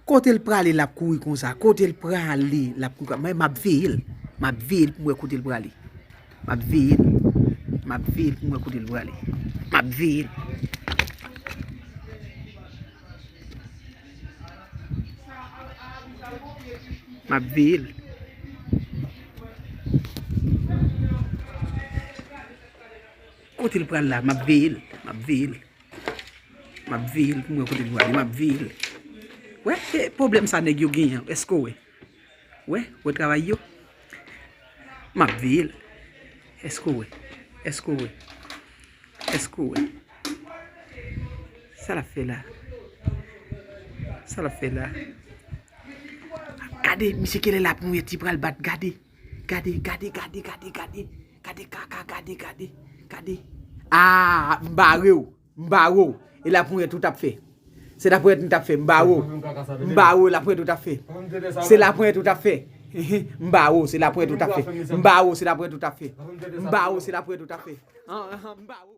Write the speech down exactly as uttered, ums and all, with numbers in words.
Kote l prale, l ap kouri konsa? Kote l prale, l ap kouri konsa? Mwen, m ap veye l. M ap veye l pou m wè kote l prale. M ap veye l. M ap veye l pou m wè kote l prale. M ap veye l. M ap veye l. Kote l pral la? M ap veye l. M ap veye l. M ap veye l pou m wè kote l prale. M ap veye l. Wè, e pwoblèm sa nèg yo genyen an. Èske w wè? Wè, wè travay yo. M ap veye l. Èske w wè? Èske w wè? Èske w wè? Sa l ap fè la? Sa l ap fè la? Gade, misye, kilè lapriyè ti pral bat, gade. Gade, gade, gade, gade, gade. Gade, kaka, gade, gade, gade. Ah, m bare w. M bare w. E lapriyè tou t ap fè. Se lapriyè tou t ap fè. M bare w. M bare w, lapriyè tou t ap fè. Se lapriyè tou t ap fè. M bare w, se lapriyè tou t ap fè. M bare w, se lapriyè tou t ap fè. M bare w, se lapriyè tou t ap fè. Ah, ah, ah, m bare w.